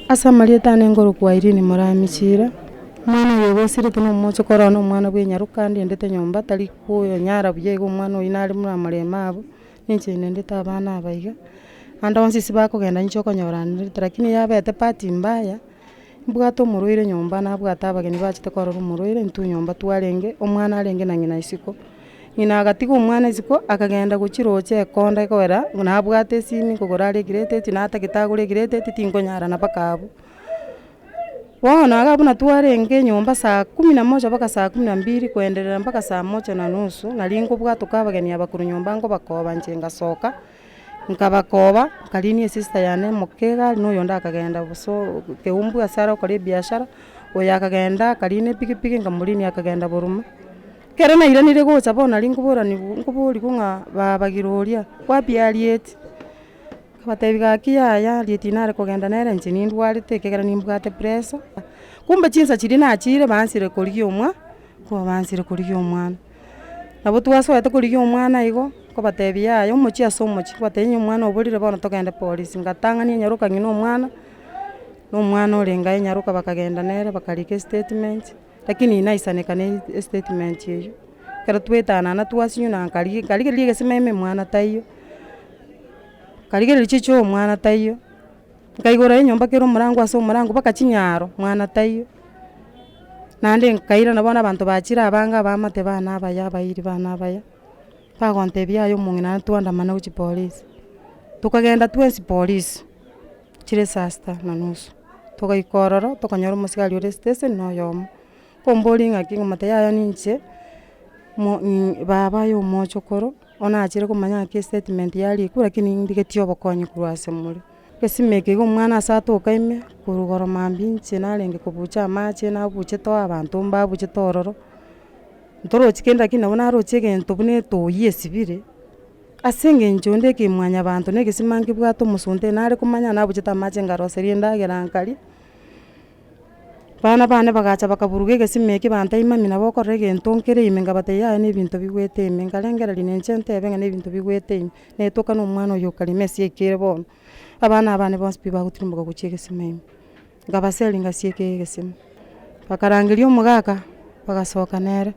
Ase amarieta ane nkorokwa Irene Morami Chiira, omwana oyo ogosirete na omochokoro one omwana bwa enyaroka ndendete nyomba tari koyonyara buya iga omwana oyio nare buna omoremabu, ninche ndendete abana aba iga, ande onsi ase bakogenda ninche okonyora ndendete lakini yabete bahati mbaya, mbwate omorwaire nyomba nabwate abageni bachete korora omorwaire intwe nyomba twarenge, omwana arenge na ng'ina isiko. Ng'ina agatiga omwana isiko, akagenda gochia roche ekonda ekogera nabwate esimi nkogora are egireti natagete agore egireti tinkonyara na mpaka abwo. Bono iga buna twarenge nyomba saa kumi na moja mpaka saa kumi na mbili koenderera mpaka saa moja na nusu, nari nkobwatoka abageni aba korwa nyomba nkobakoba inche ngasoka, nkabakoba, nkarinia esister yane omoke iga aria na oyonde akagenda boso keumbu ase are gokora ebiashara, oyo akagenda akarina epikipiki nkamorinia akagenda boruma. Ekero nairanire gocha bono nari nkoboraniwu nkoborigwa ng'a babagire oria, wapi arieti? Nkabatebia gaki yaya arieti nare kogenda nere inche nindwarete ekiagera nimbwate pressure, kumbe chinsa chiria nachire bansire korigia omwa ko bansire korigia omwana. Nabo twasoete korigia omwana igo, nkobatebia yaya omochie ase omochie, nkobatebia onye omwana oborire bono togende polisi, ngatang'ania enyaroka ng'ina omwana, na omwana orenge aye enyaroka bakagenda nere bakarika estatement. Lakini naisaneka ne estatement eywo, ekero twetanana twasinywa nkarigia nkarigereria egesima ime mwana taiyo, nkarigereria chichoo mwana taiyo, nkaigora enyomba kera omorango ase omorango mpaka chinyaro mwana taiyo, naende nkairana bono abanto bachire abange abaamate bane abaya abairi bane abaya, bagontebia yaya omong'ina naende twandamana gochia polisi, tokagenda twensi polisi. Chire saa sita na nusu, togaika ororo tokanyora omosigari ore esiteseni na oyomo, nkomboria ng'aki nkomotebia yaya ninche mo baba aye omochokoro, bono nachire komanya ng'aki estatement yarikwa lakini ndigetie obokonyi korwa ase more. Egesima eke iga omwana ase atoka ime, korwa igoro mambia inche narenge kobucha amache nabuchete oo abanto mbabuchete ororo, ntorochi kende lakini nabo naroche egento buna etoyi esibire. Ase engencho onde ekemwanyabanto na egesima nkebwate omosunte nare komanya nabuchete amache nkaroseria endagera nkaria, abana bane bagacha bakaburuga egesima ekio bantebia mami nabo okorora egento nkere ime nkabatebia yaya na ebinto bigwete ime, nkarengereria na inche ntebe ng'a na ebinto bigwete ime, netoka na omwana oyo okarema ase ekere bono, abana abane bonsi pi bagotirimboka gochia egesima ime, nkabaseria ngasieka egesima, bakarangeria omogaka, bagasoka nere.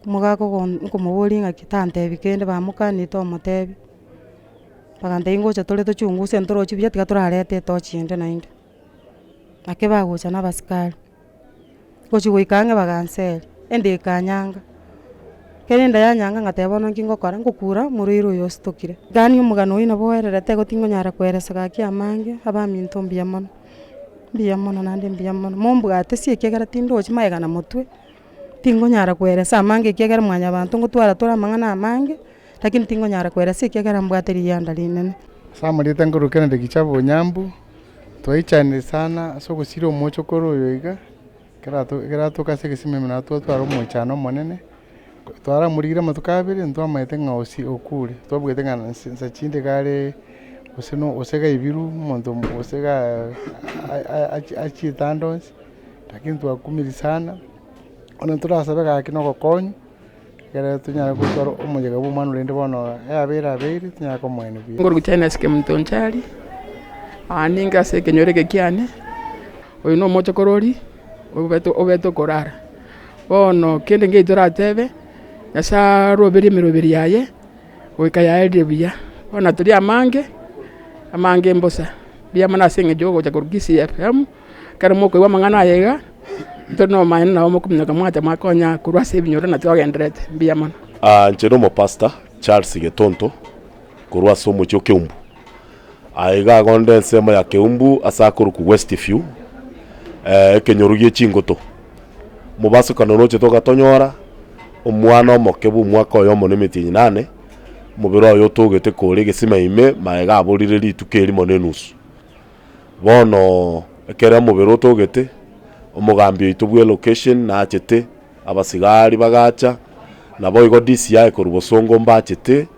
Omogaka ogo nkomoboria ng'aki tantebi kende bamokanie tomotebia, bagantebia ngocha tore tochunguse ntorochi buya tiga torarete etochi ende naende. Naki bagocha na abasikari, ngochi goika ang'e baganseria, enda ekanyanga, ekero enda yanyanga ngateba bono nki ngokora, ngokura omorwaire oyo ositokire. Yaani omogano oyio nabo oererete igo tingonyara koeresa gaki amange, abaminto mbuya mono, mbuya mono naende mbuya mono, mombwate ase ekiagera tindochi magega na motwe. Tingonyara koeresa amange ekiagera mwanyabanto ngotwara tore amang'ana amange, lakini tingonyara koeresa ekiagera mbwate riyianda rinene. Ase amarieta nkorwa Kennedy Gichabu Onyambu, twaichanire sana ase ogosiria omochokoro oyo iga, ekero ato ekero atoka ase egesima ime nabo twatwara omoichano omonene, twaramorigire amatuko abere ntwamaete ng'a osi okure, twabugete ng'a nse nsa chinde iga are gose no gose gaibirwe omonto gose gaa achiete ande onsi. Lakini twakumirie sana, bono torasabe gaki na ogokonywa, ekere tonyare gotwara omoyega bwa omwana orende bono yabeire abeire tonyare komoenia buya. Ngorwa China Sike Mtonchari, aa ninge ase ekenyoro eke kiane, oyo na omochokorori obete obete okorara. Bono kende nkeiyo toratebe, Nyasae aroberie emeroberi yaye, goika yaerire buya. Bono toria amange, amange mbosa, mbuya mono ase eng'encho yogocha korwa Kisii FM. Ekero mokoigwa amang'ana aya iga, intwe nomaene nabo mokominyoka mwacha mwakonya korwa ase ebinyoro na twagendererete. Mbuya mono. Inche nomopastor Charles Getonto korwa ase omochie o Keumbu. Aiga igo onde ensemo ya Keumbu ase akorokwa West View, ekenyoru gie chingoto. Mobasokano nochete ogatonyora, omwana omoke bwa omwaka oyomo na emetienyi nane, omobere oye otogete kore egesima ime, magega aborire rituko erimo na enusu. Bono ekero omobere otogete, omogambi oito bwe elocation nachete, abasigari bagacha, naboigo DCI korwa bosongo mbachete,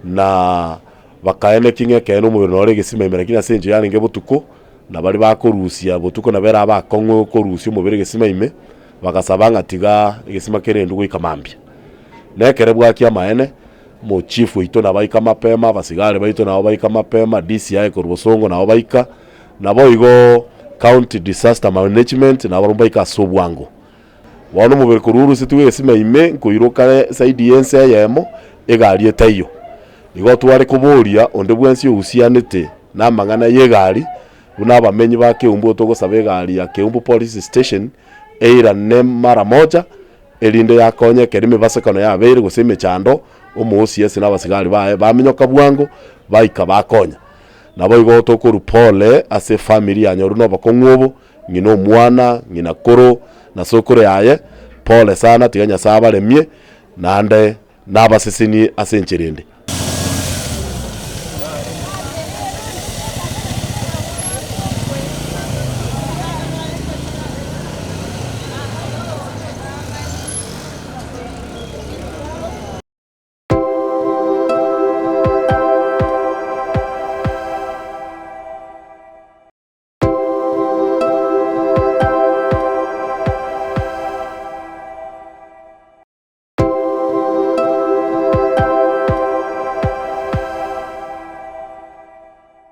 na bakaenekia ng'a ekeene omobere nore egesima ime lakini ase eng'encho yarenge botuko, na baria bakorusia botuko nabo ere abakong'u korusia omobere egesima ime, bagasaba ng'a tiga egesima kerendwe goika mambia. Na ekere bwakia amaene. Omochifu oito nabaika mapema, abasigari baito nabo baika mapema, DCI korwa bosongo nabo baika, Naboigo County Disaster Management nabarobwo mbaike ase obwango. Bono omobere korwa orusetigwe egesima ime nkoiroka esaidi y'ense eyemo, egari etaiyo. Igo tware koboria onde bwensi ohusianete namang'ana y'egari, buna abamenyi ba Keumbu togosaba egari ya Keumbu Police Station eirane mara moja, erinde yakonye ekero emebasekano yabeire gose emechando, omoosi ase na abasigari baye baminyoka bwango, baika bakonya. Naboigo tokorwa pole ase efamiri yanyorwa na obokong'u obo, ng'ina omwana, ng'ina koro, na sokoro yaye, pole sana tiga Nyasae abaremie, naende nabasesenie ase enchera ende.